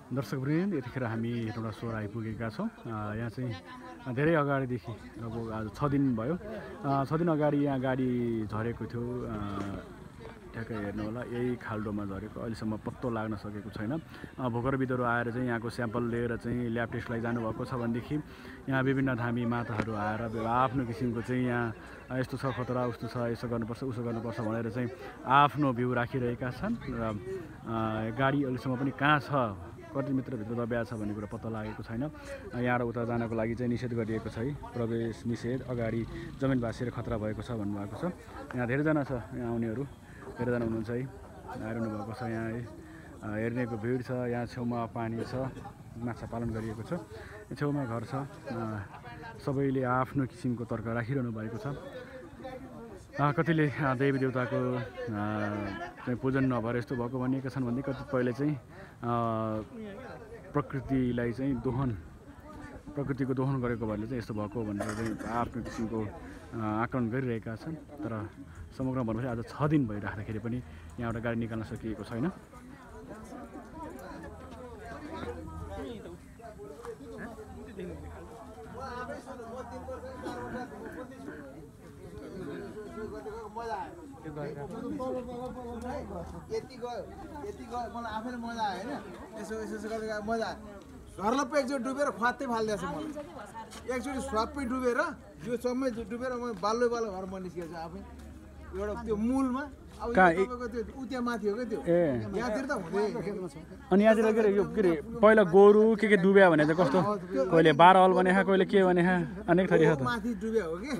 दर्शकवृन्द यतिखेर हामी हेटौँडा सोहोर आइपुगेका छौँ। यहाँ चाहिँ धेरै अगाडिदेखि लगभग आज 6 दिन भयो। 6 दिन अगाडि यहाँ गाडी झरेको थियो। ठ्याक्कै हेर्नु होला यही खाल्डोमा झरेको, अहिलेसम्म पत्तो लाग्न सकेको छैन। भोकरविदहरू आएर चाहिँ यहाँको स्याम्पल लिएर चाहिँ ल्याब टेस्टलाई जानुभएको छ भनेदेखि यहाँ विभिन्न धामी माताहरू आएर आफ्नो किसिमको चाहिँ यहाँ यस्तो छ खतरा, उस्तो छ, यसो गर्नुपर्छ उसो गर्नुपर्छ भनेर चाहिँ आफ्नो भ्यू राखिरहेका छन्। र गाडी अहिलेसम्म पनि कहाँ छ, कति मिटरभित्र दब्या छ भन्ने कुरा पत्ता लागेको छैन। यहाँ र उता जानको लागि चाहिँ निषेध गरिएको छ है, प्रवेश निषेध। अगाडि जमिन भाँसिएर खतरा भएको छ भन्नुभएको छ। यहाँ धेरैजना छ, यहाँ आउनेहरू धेरैजना हुनुहुन्छ है, आइरहनु भएको छ। यहाँ है हेर्नेको भिड छ। यहाँ छेउमा पानी छ, माछा पालन गरिएको छ, छेउमा घर छ। सबैले आफ्नो किसिमको तर्क राखिरहनु भएको छ। कतिले देवी देवताको चाहिँ पूजन नभएर यस्तो भएको भनिएका छन् भने कतिपयले चाहिँ प्रकृतिलाई चाहिँ प्रकृतिको दोहन गरेको भएर चाहिँ यस्तो भएको भनेर चाहिँ आफ्नो किसिमको आकलन गरिरहेका छन्। तर समग्र भन्नुपर्दा आज 6 दिन भइराख्दाखेरि पनि यहाँबाट गाडी निकाल्न सकिएको छैन। यति गयो मलाई आफैले मजा आयो होइन। यसो गरेर मजा आयो। झर्लप्पै एकचोटि डुबेर ख्वात्तै फालिदिएछ मलाई। एकचोटि स्वापै डुबेर यो समय डुबेर म बाल्लो भएर म निस्किएको छु आफै एउटा त्यो मूलमा। अब तपाईँको त्यो उता माथि हो क्या त्यो, यहाँतिर त हुँदै। अनि यहाँतिर के अरे यो के अरे पहिला गोरु के डुब्या भने चाहिँ कस्तो, कहिले 12 हल भने कहिले के भने अनेक थरी छ त। माथि डुब्या हो कि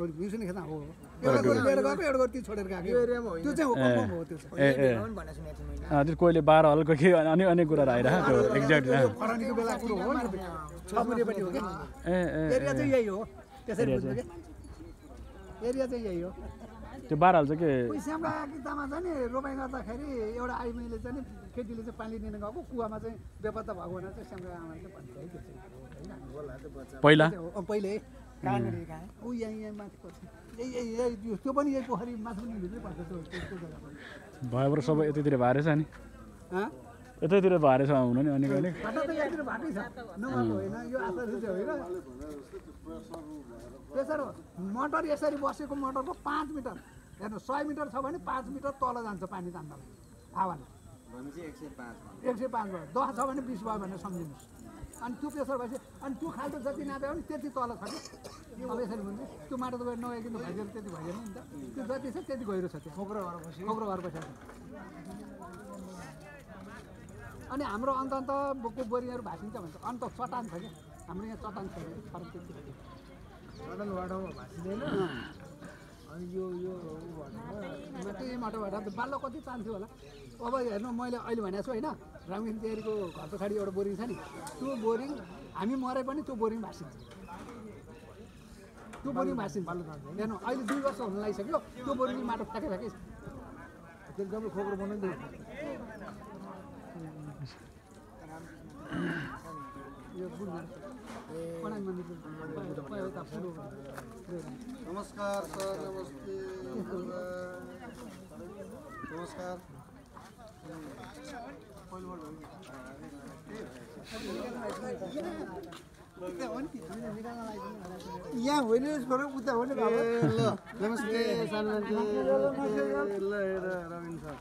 कहिले 12 हलको के अनि अनेक कुराहरू आइरहेको त्यो एक्ज्याक्ट त्यो 12 हल चाहिँ के श्यामका कितामा चाहिँ नि रोपाइ गर्दाखेरि एउटा आइमाईले चाहिँ केटीले चाहिँ पानी लिन गएको कुवामा चाहिँ बेपत्ता भएको भनेर चाहिँ श्यामका आमाले चाहिँ भन्छ पहिला पहिले ऊ यहाँ माथि पर्छ यही त्यो पनि यही पोखरी माथि पनि भित्रै पर्छ त्यो जग्गा पनि भएबाट सबै यतैतिर भारे छ नि, यतैतिर भारे छ हुन नि अनेक अनेक बाटो त यहाँतिर बाटै छ नभएको होइन। यो आशा चाहिँ होइन प्रेसर मोटर यसरी बसेको मोटरको 5 मिटर हेर्नु 100 मिटर छ भने 5 मिटर तल जान्छ पानी तान्नलाई हावाले 105 भयो। 10 छ भने 20 भयो भनेर सम्झिनुहोस्। अनि त्यो प्रेसर भएपछि अनि त्यो खाल्टो जति नाप्यो भने त्यति तल छ कि अब यसरी भन्छ त्यो माटो त गएर नगइकन भइदिएर त्यति भइएन नि त। त्यो जति छ त्यति गहिरो छ त्यो खोक्रो भएर बसेको। अनि हाम्रो अन्त बोरिङहरू भाँसिन्छ भन्छ अन्त चट्टान छ क्या हाम्रो यहाँ चट्टान छ फरक त्यति चट्टान बाटोमा भाँसिँदैन। अनि यो त्यही माटोबाट बाल्लो कति तान्थ्यो होला। अब हेर्नु मैले अहिले भनेको छु होइन, रामगिन तेरीको घर पछाडि एउटा बोरिङ छ नि, त्यो बोरिङ हामी मरे पनि त्यो बोरिङ भाँसिन्छ। त्यो बोरिङ भाँसिन्छ हेर्नु अहिले 2 वर्ष हुन लागिसक्यो त्यो बोरिङ माटो फ्याँकै एकदम खोक्रो बनाउँदै यो नमस्कार सर, नमस्ते, नमस्कार। यहाँ होइन उता हो नि ल नमस्ते रविन सर।